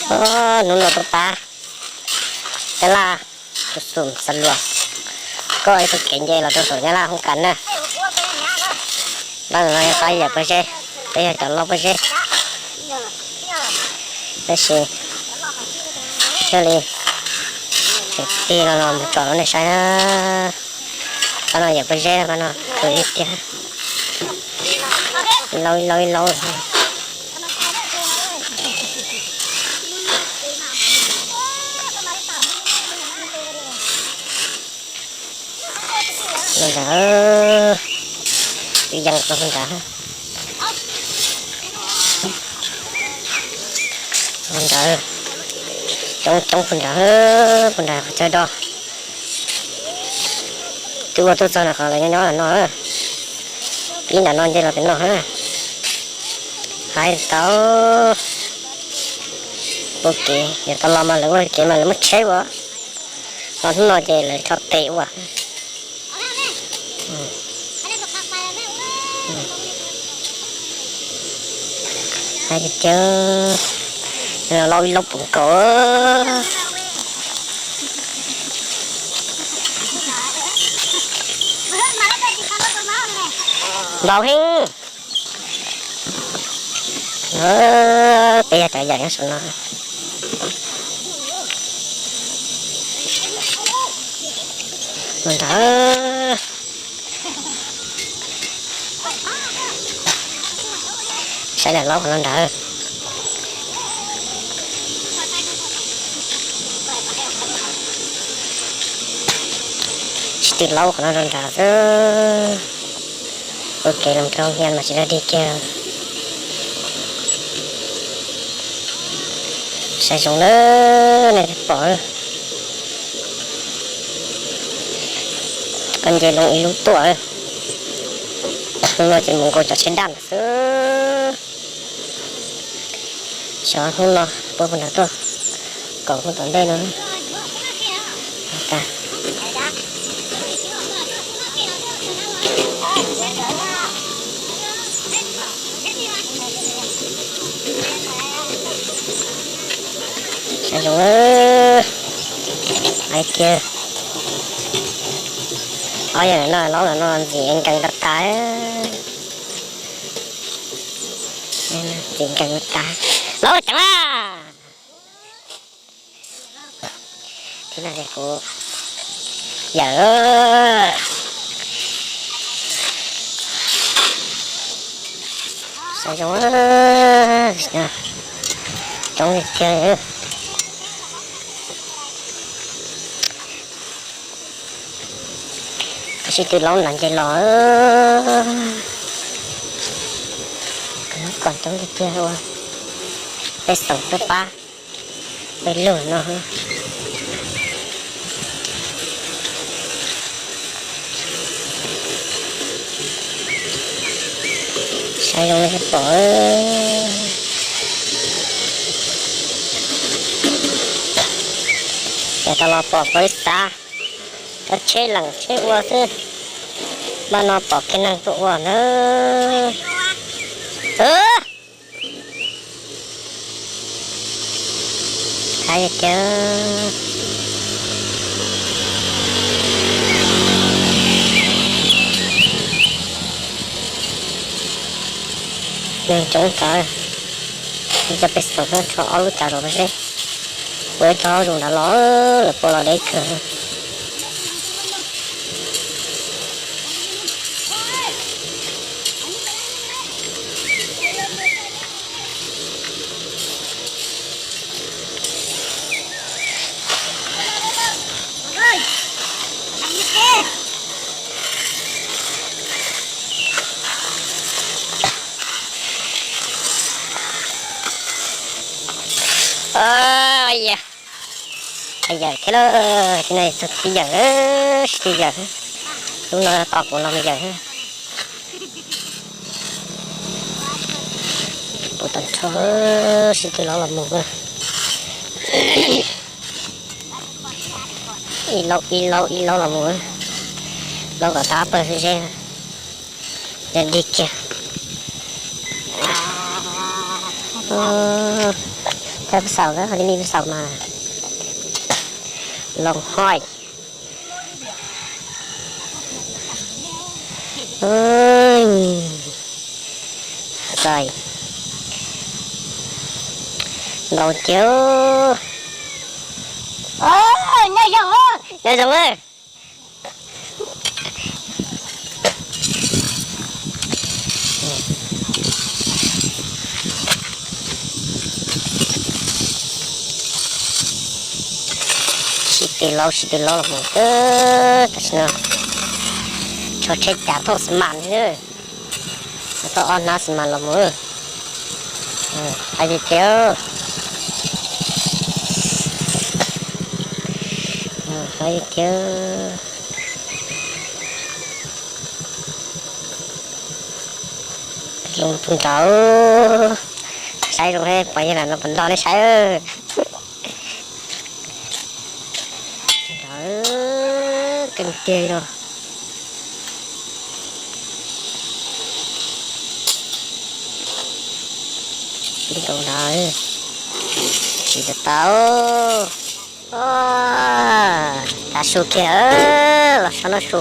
Hnub no tuaj pab Nyab Laj, tus xum xa luas, koj ib tug kev nce los rau saum Nyab Laj hoob kas na. Pab no yog pab yawm pob zeb, peb yog cov laus pob zeb. Tab sis thiaj li tseem tig los los mus tsom rau nej saib na. Pab no yawm pob zeb, pab no tus ib tiag, ib laub ib laub ib laub. Los nrad, twb yees rau nrad, nrad, coob coob puag nrad, puag nrad qhov chaw do. Twb ua tuaj txog nram qhov lawv nyob nyob no, pib nram no nce los pem no. Hais tau ua kev, yog tau los mas lawv ua kev mas lawv muab tsheb ua, los hnub no ces lawv rho tes ua. Hais tias, tias, laub ib laub pus nkaus. Ntaus heev. Peb yog cov yawm nyob saum no. Mus nrad. Saib daim laub qhov no nrad. Sib tw laub qhov no rau nrad xwb. Ua kev los rau hia mas tsis dog dig kiag. Saib zoo lawm nej thiaj pom. Koj nce loo ib lub tuaj. Hnub no ces mus nkaus cov tsheb daj xwb. Xyov hnub no puas puag nram tuaj, kaum hnub tom ntej no. Saib zoo, hais tias ob yawm no laub no ntxim nkees tas tas. Ntxim nkees tas, laub ceev a. Thiab no ces kuv yawm, saib zoo, coob li tiag. Sib tw laub nram nce los, kom coob tiag tiag ua peb xoom peb pab peb lug no. Saib zoo li pom, ces tau los pom pab xav, cov tsheb leem tsheb ua xwb, npaj no pom kiag neeg tuaj ua na. Hais tias neeg coob tas, cov pej xeem rho ob lub cas rau seb, ua ib tog haub zoov nrad los lawv puas los deb kawg. Yawm thiab lawm, tib yawm, sib tw yawm, lub no tos kuv los mus yawm. Puv tag nrho, sib tw laub los mus, ib laub ib laub ib laub los mus, laub kom tag pawg xwb seb, yog dig kiag. Peb xaus, li peb xaus mas. Loo hoj. Ntau tiag. Nyob zoo, nyob zoo. Sib tw laub sib tw laub los mus, tam sim no tso tsheb cas thooj xi mas xwb. Tau ob hnab xi mas los mus. Hais tiag tiag. Hais tiag. Zoo tus nraud. Saib zoo, pom yog lam no puas ntog nej saib. Nraud, keej tiag no. Nraud, tsis tau tau. Tav su kiag, los so noj su.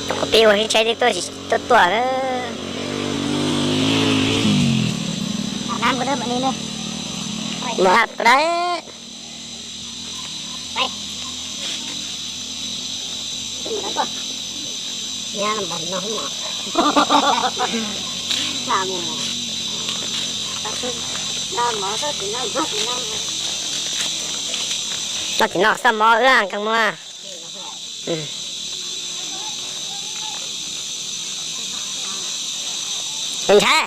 Kuv pib ua sib tsheb twb tuaj tsis tuaj tuaj na. Mus haj dab. Noj tsis noj xaj mov wb nkees muag. Ntshai.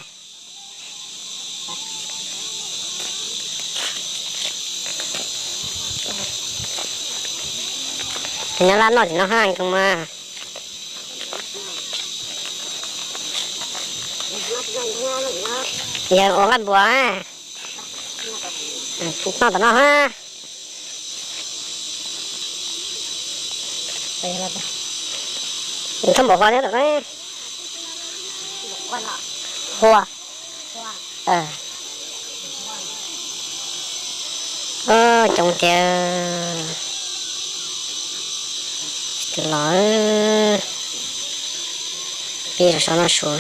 Nyob laj noj tsis noj haj nkees muag. Yog ua nqaij npua, noj tom no hab. Thooj npaum hua thiab tom no. Hua. Coob tiag. Tus los pib so noj su.